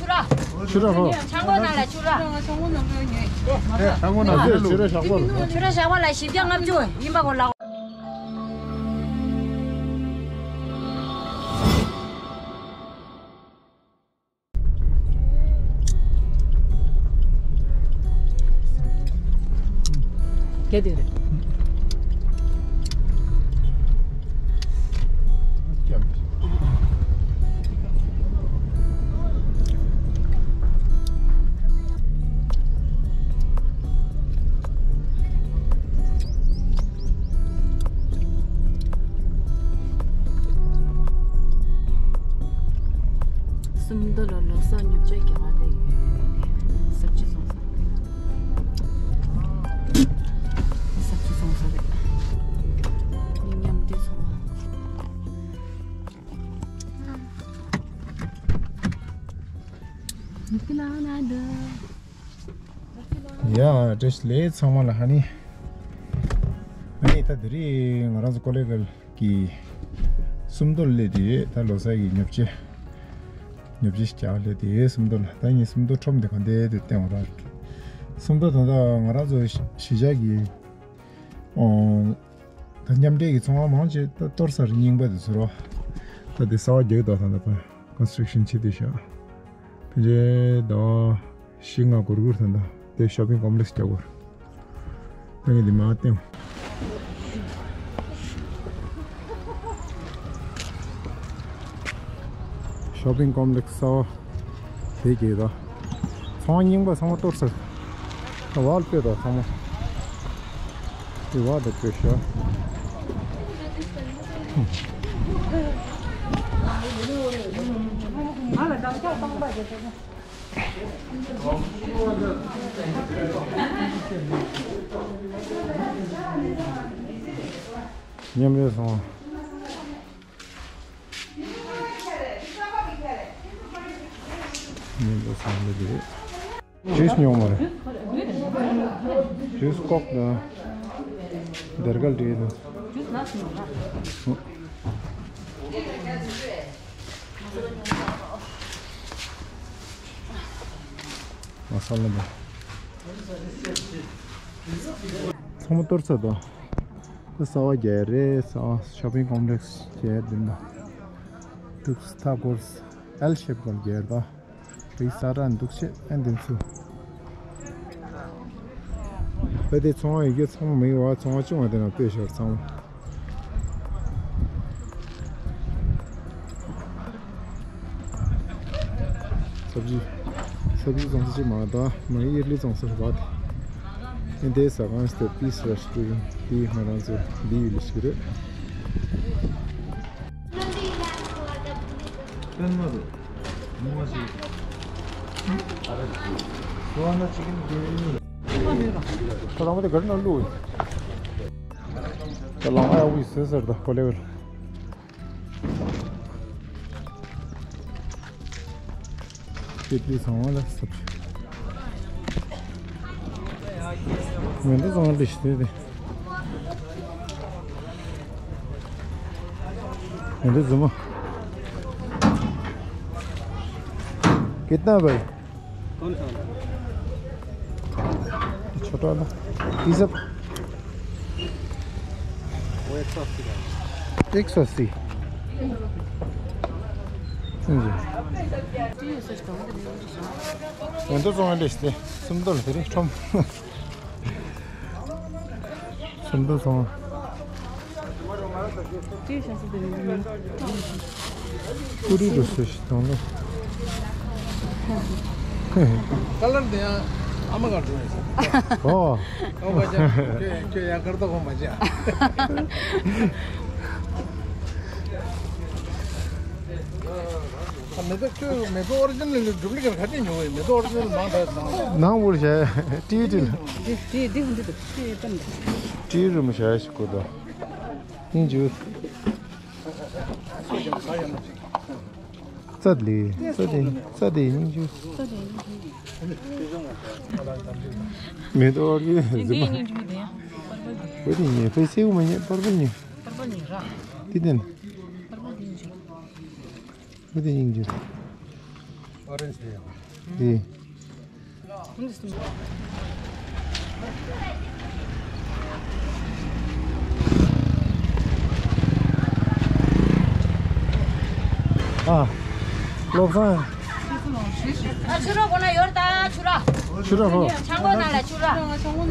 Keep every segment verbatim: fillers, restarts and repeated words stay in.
ཆུ་ར་ཧོ། ཆང་གོ་ནང་ལ་ཆུ་ར། ཆང་གོ་ནང་ལ་ཆུ་ར་ཞག་པ་ལ། ཆུ་ར་ཞག་པ་ལ། ཆུ་ར་ཞག་པ་ལ་བཞི་བརྒྱ་ལྔ་བཅུ་ཡིན་པ་གོ་ལགས། ག་དེ་རེད། སུམ་མདོ་ལ་ལོ་གསར་ཉོ་ཆ་རྒྱག་ག་སླེབས་ཡོད། ས་བཅུད་ཚོང་ས། ས་བཅུད་ཚོང་ས་རེད། མི་མཉམ་འདུས་ཚོང་ས། ཡ། བཀྲ་ཤིས་བདེ་ལེགས་ཚང་མ་ལ། ཧ་ནི། ཨ་ནི་ད་དེ་རིང་ང་རང་ཚོ་ཀོ་ལེ་གལ་གྱི་སུམ་མདོ་ལ་སླེབས་ཏེ་ཡོད། ད་ལོ་གསར་གྱི་ཉོ་ཆ་ཉོ་ཆ་ཞིག་རྒྱག་སླེབས་ཏེ་ཡོད། སུམ་མདོ་ལ། ད་ངས་སུམ་མདོ་ཁྲོམ་དེ་ག་འདྲ་འདུག་བསྟན་བ་ར། སུམ་མདོ་ད་ལྟ་ང་རང་ཚོ་གཞིས་ཆགས་ཀྱི་ཨོ། ད་མཉམ་འབྲེལ་གྱི་ཚོང་བ་མང་ཆེ་ད་གཏོར་ས་རེད། རྙིང་པ་དེ་ཚོ་རོ། ད་དེ་གསར་པ་རྒྱག་གི་འདུག་ད་ད་ཀོན་སི་ཊྲག་ཤན་བྱེད་དེ་ཤག་ཕལ་ཆེར་ཟླ་བ་བཞི་ལྔ་འགོར་འགོར་ད་ད་དེ་ཤོ་པིང་ཀོམ་པི་ལེགས་རྒྱག་དགོས། ད་ངས་འདི་མར་བསྟན། ཤོ་པིང་ཀོམ་པི་ལེགས་གསར་པ་དེ་གས་ད། ཚོང་རྙིང་པ་ཚང་མ་གཏོར་ཚར། ད་བར་སྤོས་ད་ཚང་མ། དེ་བར་ད་སྤོས་ཤག་མཉམ་རེད་སོང་། མཉམ་རེད་སོང་། ལེ་རེད། ཇུས་ཉོ་མ་རེད། ཇུས་ཀོག་དང་། སྡེར་ཁ་འདྲེས་དང་། མ་ས་ལ་དང་། ཚང་མ་གཏོར་ཚར་དང་། ད་གསར་པ་རྒྱག་རེད། གསར་པ་ཤོ་པིང་ཀོམ་པི་ལེགས་རྒྱག་འདི་འདྲ། འདུག་མཐའ་སྐོར་ཨེལ་ཤེབ་སྒང་རྒྱག་ད། རིགས་གསར་ར་འདུག་བྱས་ཨེ་འདི་ཚོ། ཨེ་དེ་ཚོང་བ་ཡོད་རྒྱུ་ཚང་མ་མི་ཡོད་པ། ཚོང་བ་ཆུང་བ་དེ་ན་དཔེ་ཞོར་ཚང་མ། ས་བཅུད། ས་བཅུད་ཚོང་ས་ཅིག་མ་ད་མ་ཡི་ལི་ཚོང་ས་རེད་པ། ཨེ་འདི་ཟ་ཁང་སྟེ་པིས་རེ་སི་ཊོ་རན་ཊི་འདི་ང་རང་ཚོ་འདི་ཡུལ་ལ་ཞིག་རེད། པད་མ་རེད། ཉི་མ་ཞིག་ཨ་རེ། ཁོ་ན་ཅིག་གིན་དེ་ནི། ཁོ་རང་མ་དེ་གར་ན་ལུ། ད་ལང་ཨ་ཡ་ཝི་ཟེར་ཟེར་ད་ཁོ་ལེ་བར། ཀེ་ཏི་ཚང་མ་ལ་སབ། མེ་འདི་ཚང་མ་ལི་ཤི་དེ་དེ། མེ་འདི་ཟུ་མ། कितना भाई? कौन सा वाला? छोटा वाला। ये सब? वो एक सौ अस्सी का है। एक सौ अस्सी। हाँ जी। ཡོན་ཏོ་བཙོང་བའི་ལས་དེ་སུམ་མདོ་ལ་དེ་རིང་ཁྲོམ། སུམ་མདོ་བཙོང་། ཀུ་རི་རུ་སུ་ཞིག་བཙོང་ལ། ཀ་ལར་དེ་ཡང་ཨ་མ་ག་འགྲོ་ཡིན་ཟེར། ཨོ། ཨོ་མ་ཅག་ཁྱོད་ཁྱོད་ཡང་སྐར་ཐོག་ཨོ་མ་ཅག་མེ་ཏོག་ཁྱོད་མེ་ཏོག་ཨོ་རི་ཇི་ནལ་ལས་ཌུབ་ལི་ཀེ་ཊི་ག་དེ་ཉོ་བའི་མེ་ཏོག་ཨོ་རི་ཇི་ནལ་མང་དྲགས་མང་དྲགས། ནང་བུར་བྱས་ཏི་ཏི་ལ། ཏི་ཏི་ཧུན་ཏི་ཏི་ཏི་ཏི། ཏི་རུ་མ་བྱས་ཤིག་གོ་དོ། ཡིན་ཇུ། ཙ་ལི་ཙ་ལི་ཙ་ལི་ཡིན་ཇུ། མེ་ཏོག་ཨོ་རི་ཇི་ནལ་ཟི་མ། འོ་དེ་ཉེ་ཕའི་སེའུ་མ་ཉེ་པར་པལ་ཉེ། ཏི་ཏན། འོ་དེ་ཡིན་གྱི། Orange དེ་ཡང་། དེ། ཨ། བློ་བཟང་། ཨ། ཆུ་ར་གོ་ན་ཡོར་ད་ཆུ་ར། ཆུ་ར་ཧོ། ཆང་གོ་ན་ལ་ཆུ་ར། ཆང་གོ་ན་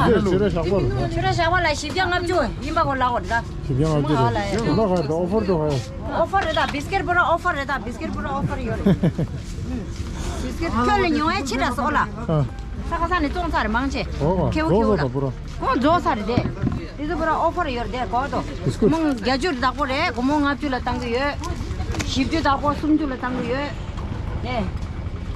ཆུ་ར་ཆུ་ར་ཞག་པོ། ཆུ་ར་ཞག་པོ་ལ་བཞི་བརྒྱ་ལྔ་བཅུ་ཡིན་པ་གོ་ལ་གོ་ད། བཞི་བརྒྱ་ལྔ་བཅུ་རེད། ལ་ཧ་ད་ཨོ་ཕར་དུ་ཧ། ཨོ་ཕར་རེད་ད། བིས་ཀེར་པུ་ར་ཨོ་ཕར་རེད་ད། བིས་ཀེར་པུ་ར་ཨོ་ཕར་ཡོད་རེད། བིས་ཀེར་ཁྱོད་ལ་ཉོ་ཡ་ཕྱི་དྲགས་སོ་ལ། ཨ། ས་ཁ་ས་ནས་བཙོང་ཚར་མང་ཆེ། ཨོ་ཁེའུ་ཁེའུ་ལ། ཁོ་རྫོགས་ཚར་རེད་དེ། དེ་ཚོ་པུ་ར་ཨོ་ཕར་ཡོད་རེད་དེ་གོ་དོ། བིས་ཀེར། མང་བརྒྱད་ཅུ་བདག་པོ་རེད། སྒོར་མོ་ལྔ་བཅུ་ལ་བཏང་གི་ཡོད། བཞི་བཅུ་བདག་པོ་སུམ་ཅུ་ལ་བཏང་གི་ཡོད། ཨེ།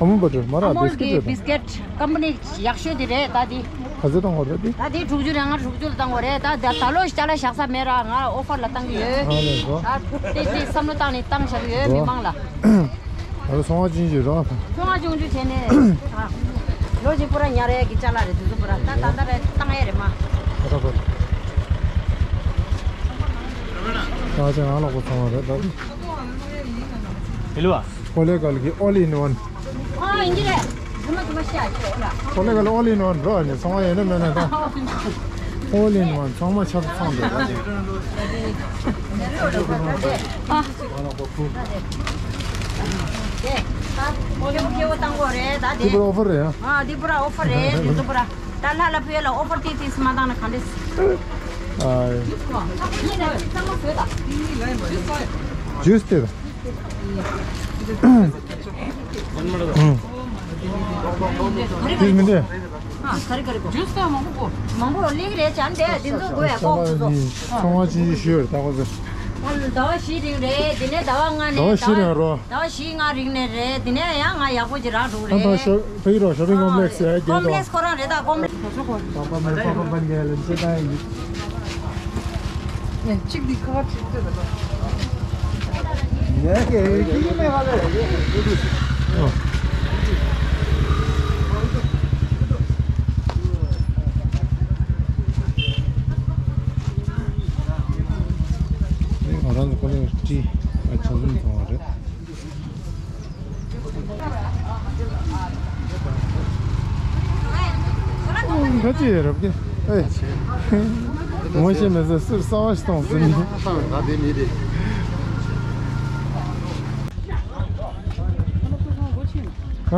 ཨ་མོལ་པ་དེ་མ་ར་ཨ་མོལ་བིས་ཀེར་གི་རེད་པ། བིས་ཀེར་ཀམ་པ་ནི་ཡག་ཤོས་དེ་རེད་ད་དེ། ག་ཚོད་བཏང་བ་རེད་དེ། ད་དེ་དྲུག་ཅུ་རེད། ང་དྲུག་ཅུ་ལ་བཏང་བ་རེད་ད། ད་ད་ལོ་ཞིག་ཅ་ལག་བཞག་ས་མེད་ར། ང་ཨོ་ཕར་ལ་བཏང་གི་ཡོད། ཨ་ལས་སོ། ད་དེ་དེ་བསམ་བློ་བཏང་ནས་བཏང་བཞག་གི་ཡོད་མི་མང་ལ། ད་ལོ་ཚོང་བ་ཅུང་ཅུ་རོ། ཚོང་བ་ཅུང་ཅུ་བྱས་ནས། ཨ། ལོ་གཅིག་པུ་ར་ཉར་ཡས་ཀྱི་ཅ་ལག་རེད་དེ་ཚོ་པུ་ར། ད་ད་ད་རེད་བཏང་ཡས་རེད་མ། ད་ད་པུ་ར། ད་ཅང་ང་ལོག་པ་ཚོང་བ་རེད་ད། ཧེ་ལོ། ཨོ་ལེ་གལ་གྱི་all in one། ཨ་ཡིན་གྱི་རེད། ཇུ་མ་ཇུ་མ་ཤ་ཅི་ཨོ་ལ། ཨོ་ལེ་གལ་all in one རོ་ནི་ཚང་མ་ཡིན་ན་མེད་ན་ད། All in one ཚང་མ་ཆབ་ཚང་འདུག་ད་དེ། ཨ། ཨོ་ལེ་ཨོ་ཕར་རེད་ཡ། ཨ་འདི་པུ་ར་ཨོ་ཕར་རེད། འདི་ཚོ་པུ་ར་ད་ལྷ་ལ་ཕུ་ཡ་ལ་ཨོ་ཕར་ཏི་ཏིས་མ་བཏང་ན་ག་འདྲས། ཨ། ཇུས་དེ། ཨུམ། དེ་མི་འདུག་ཨ། ཇུས་དེ་མང་པོ་གོ། མང་པོ་ལེགས་རེད་ཅང་དེ་འདི་ཚོ་དགོས་ཡ་ཁོག་ཚོ། ཚོང་བ་ཅི་ཞུ་ཡོད་ད་ཁོ་ཚོ། ཟླ་བ་བཞི་རིང་རེད། དེ་ནས་ཟླ་བ་ལྔ་ནས། ཟླ་བ་བཞི་རིང་རོ། ཟླ་བ་བཞི་ལྔ་རིང་ནས་རེད། དེ་ནས་ཡང་ང་ཡག་པོ་ཅིག་རག་འགྲོ་གི་རེད། ཨ་ཕ་ཤོ་ཕ་ཡི་རོ་ཤོ་པིང་ཀོམ་པི་ལེགས་ཟེར་ཡ་ཀོམ་པི་ལེགས་ཁོ་རང་རེད་ད་ཀོམ་པི་ལེགས། ཡ་གཅིག་འདི་ཁ་ཁ་ཁྲིག་ཁྲིག་རེད་པ། ཡ་གི་ཡ་གི་མེ་ཧ་ལེ། ང་རང་ཚོ་ཁོ་ནས་ཀྲི་ཨ་ཆ་ཟུམ་ཚོང་བ་རེད། འདྲ་ཅི་ཡོད་རབས་ཀྱི། ཨེ། ངོ་ཤེས་མེད་ཟེར་ཟུར་གསར་བ་ཞིག་གཏོང་ཟིན། ད་དེ་མི་རེད། ཧ།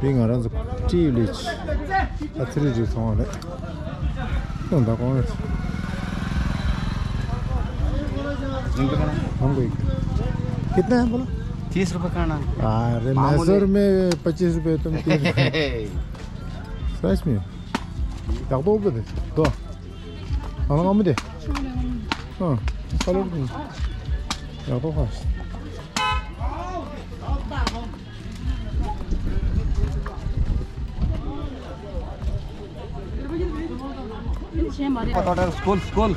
འདི་ང་རང་ཚོ་ཀྲི་ཝི་ལེ་ཇི་ཨ་ཚི་རི་རི་ཚོང་བ་རེད། ཁྱོད་ད་གོང་རེད། कितने हैं बोलो? तीस रुपए का ना। अरे मैसूर में पच्चीस रुपए, तुम तीस रुपए। सच में? ཡག་པོ་དགོས་ཏེ། ཏོ། ང་ལ་ང་མི་དེ། ཨ། ཁ་ལོར་དེ། ཡག་པོ་ཁ། स्कूल, स्कूल।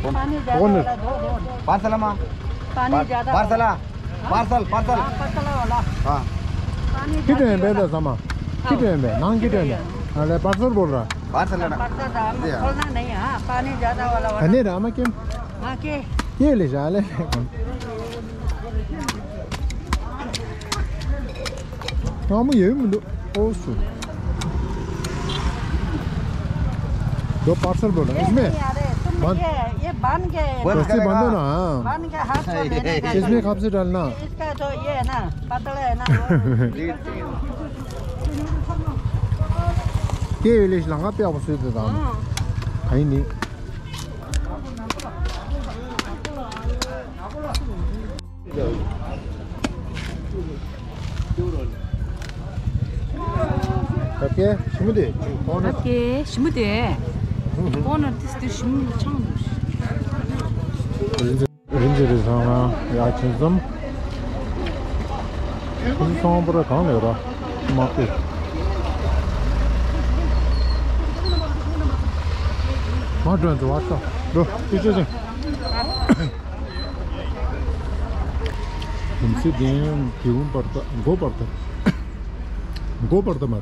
पानी ज्यादा कौन? वाला दो, दो। पार्सल अम्मा। पानी ज्यादा वाला। Parcel, parcel, parcel. हाँ, पतला वाला। हाँ। पानी कितने ज्यादा में वाला। बेटा सामा? कितने में? नाम कितने में? अरे, पार्सल बोल रहा। पार्सल है ना? पार्सल था, हम जी हाँ। खोलना नहीं है। हाँ, पानी ज्यादा वाला, वाला। अरे, रामा क्यों? हाँ, के? ये ले जा, ले। हाँ, मैं ये मिलो। ओ, सु। दो पार्सल बोल रहा है, ये इसमें? नहीं, अरे, तुम बंद। ये, ये बांध के, बंद रस्सी करेगा। बांधो ना, हाँ। बांध के हाथ को देने का। इसमें कब से डालना? इसका तो ये है ना, पतला है ना, वो। ये इलिश लंगा पे आप उसे दे दाम। हाँ। कहीं नहीं। Okay, ཞི་མོ་དེ། Okay, ཞི་མོ་དེ། Corner this, this ཞི་མོ་ཆང་འདུག་རིན་ཆེན་རིན་ཆེན་རེ་བཟང་ལ་ཡ་ཆེན་ཙམ། ཁོང་ཚོ་ཚང་མ་པུ་ར་གང་ལས་ར་མ་སྤེལ། མ་འགྲོ་འགྲོ་བ་ཤོག་འགྲོ་ཅི་ཅི་ཅི། ཡུམ་སྲས་གདན་གྱི་འོང་བར་ད་མགོ་བར་ད། མགོ་བར་ད་མ་ར།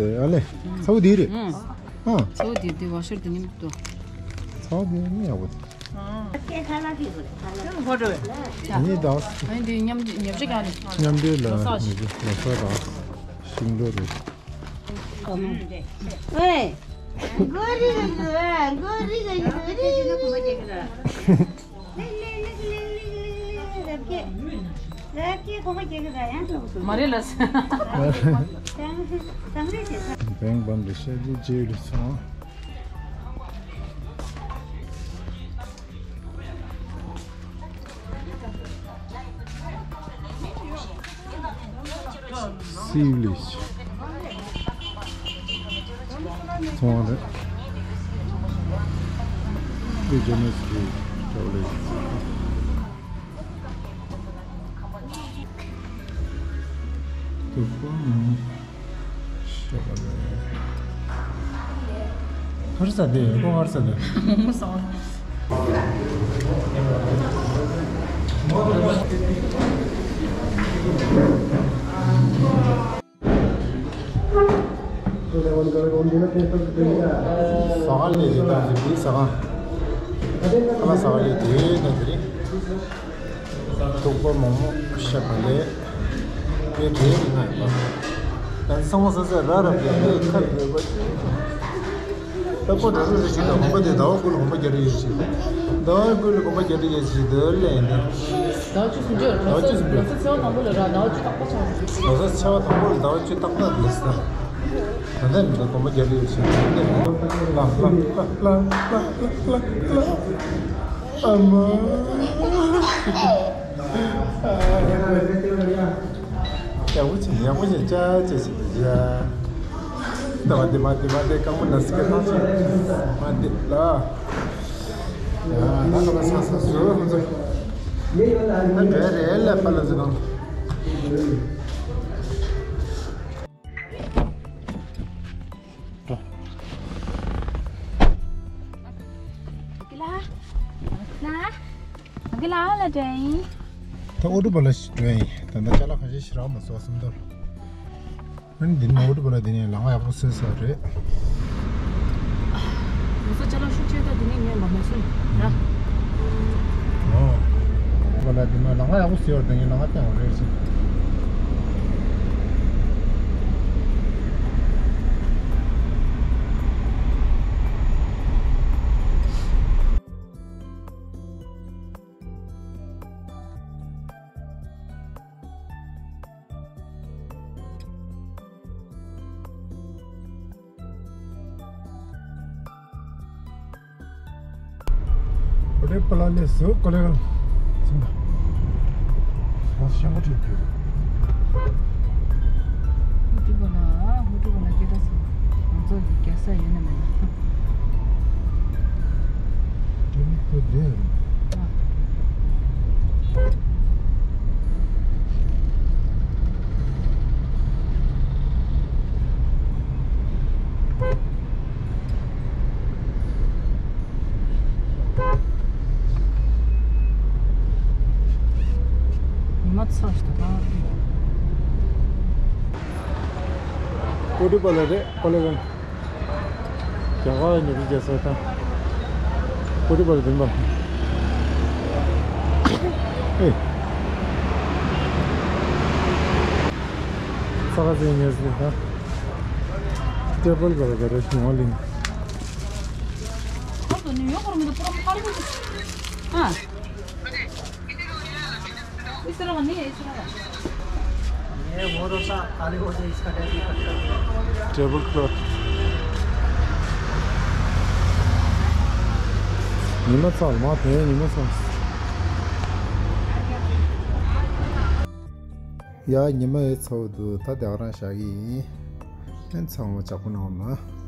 ཟེར། ཨ་ལེ། ཚ་བོ་འདི་རེད། ཨ། ཚ་བོ་འདི་འདི་ཝ་ཤར་དུ་ཉིམ་ཏོ། ཚ་བོ་འདི་ནི་ཡག་པོ་འདུག་ཨ་ནི་ད། ཨ་ནི་འདི་མཉམ་མཉམ་འབྲེལ་གང་རེད། མཉམ་འབྲེལ་ལ་ལོ་གསར་ཉི་ཤུ་ལོ་གསར་དང་ཤིང་ལོ་རེད། ཨེ། མགོ་རིལ་ག་ཡོད། མགོ་རིལ་ག་ཡོད། རིལ་ག་ཡོད། ལེགས་ལེགས་ལེགས་ལེགས་ལེགས་ལེགས་ལེགས། རབ་རྒྱས། རབ་རྒྱས་གོང་མ་རྒྱལ་གི་ར་ཡང་། མ་རེད་ལ། དང་དང་རེད་བྱས། བེང་བམ་རེ་ཤ་རྒྱུ་རྗེས་ལུས་སོང་། སི་ལིཤ། ཚོང་རེད། འདི་ཇོ་ནེ་སི་ཀི་ཅོག་ལེ་ཊི། ཐུག་པ་མོ་ཤ་བ་ལེ། ཧར་ས་དེ་ཁོ་ཧར་ས་དེ། མོ་ས། ཟ་ཁང་ལས་ཀྱི་སྟངས་ཀྱི་མིའི་ཟ་ཁང་། ཁ་ལག་ཟ་ཁང་ལས་དེའི་སྟངས་དེ་རེད། ཐུག་པ་མོག་མོག་ཤ་བག་ལེབ། དེ་དེའི་རིགས་ལྔ་ཡོད་པ། ད་ཚང་མ་ཟ་ས་ར་རབ་ཀྱི་ལས་ཁ་ལ་ཡོད་པ། ད་ཁོ་འདྲ་རུ་རེ་ཞིག་ལ་གོམ་པ་དེ་ཟླ་བ་དགུ་ལ་གོམ་པ་རྒྱག་རེ་ཡོད་ཞིག་ཟླ་བ་དགུ་ལ་གོམ་པ་རྒྱག་རེ་ཡོད་ཞིག་འདོད་ལས་འདི། ཟླ་བ་བཅུ་གསུམ་ཅུ་ཟླ་བ་བཅུ་གསུམ་ཅུ། ལོ་གསར་ཚེས་པ་དང་པོ་ལ་ར་ཟླ་བ་བཅུ་ཐམ་པ་ཆགས་སོང་། ལོ་གསར་ཚེས་པ་དང་པོ་ལ་ཟླ་བ་བཅུ་ཐམ་པ་ལ་ཟ། ད་ལྟ་མི་འདུག་གོམ་པ་རྒྱག་རེ་ཡོད་ཞིག་ལ་ལ་ལ་ལ་ལ་ལ། ཨ་མ། ཡག་པོ་བྱེད། ཡག་པོ་བྱེད། ཅག་ཅག་བྱེད་ཡ། ད་མ་དེ་མ་དེ་མ་དེ་རྐང་པ་ན་སི་ཀ་ཐང་ཆད། མ་དེ་ལ། ཡ་ང་ལ་མ་ས་ས་སུ་ཧུ་ཛོ། ད་འགྲོ་ཡ་རེད་ལ་ཕ་ལ་ཟེར་ནང་། འགྲོ། ཨ་ཁུ་ལགས། ལགས། ཨ་ཁུ་ལགས་ལ་འགྲོ་ཡིན། ད་ཨོ་ཏོ་པ་ལ་འགྲོ་ཡིན། ད་ལྟ་ཅ་ལག་ཁ་ཤས་ཤི་རག་མ་སོང་སུམ་མདོར། ཨ་ནི་འདི་ནི་ཨོ་ཏོ་པ་ལ་འདི་ནི་ལམ་ཁ་ཡག་པོ་བཟོས་ས་རེད། ང་ཚོ་ཅ་ལག་ཤུགས་ཆེ་ད་འདི་ནི་ངས་མ་མ་སུ་ར། ཨོ། ཨོ་ལ་འདི་ནི་ལམ་ཁ་ཡག་པོ་བཟོས་ཡོད་རེད། འདི་ནི་ལམ་ཁ་བསྟན་འོང་རེད་ཅེས། ཨོ་ཏོ་པ་ལ་ལས་སུ་ཀོ་ལེ་གལ་སིང་ག་ང་ཤང་ག་ཁྲིད་ཁྱོད། ཧུ་ཀྲུ་པ་ལ་ཧུ་ཀྲུ་པ་ལ་སྐད་གྲགས་སུ་ང་ཚོ་གི་རྒྱལ་ས་ཡོད་ན་མེད་ན། ཨ། ཉི་མ་ཚ་ཞིག་ད་ད། ཨོ་ཏོ་པ་ལ་རེད་པ་ལ་གང་། རྒྱ་གར་ཉོ་གི་རྒྱ་སེ་དང་། ཨོ་ཏོ་པ་ལ་བདེན་པ། ཨེ། ས་ག་ཟེ་ཉེ་ཟེ་དང་། ཏེ་པལ་ག་ར་ག་ར་ཞིང་བ་ལིང་། ཁོ་ཚོ་ནིའུ་ཡོག་གོར་མི་འདུག་པུ་ར་མཁར་མི་འདུག་ཨ། इस तरह नहीं है, इस तरह। ये बहुत अच्छा, खाली हो जाए, इसका टेबल कट कर दो। Table cloth. ཉི་མ་ཚང་མ་དེ་ཉི་མ་ཚང་། ཡ་ཉི་མ་ཡི་ཚོགས་འདུག་ད་དེ་རང་བཞག་གི་ཡིན། ཨན་ཚང་མ་ཇག་པོ་ནང་ལ།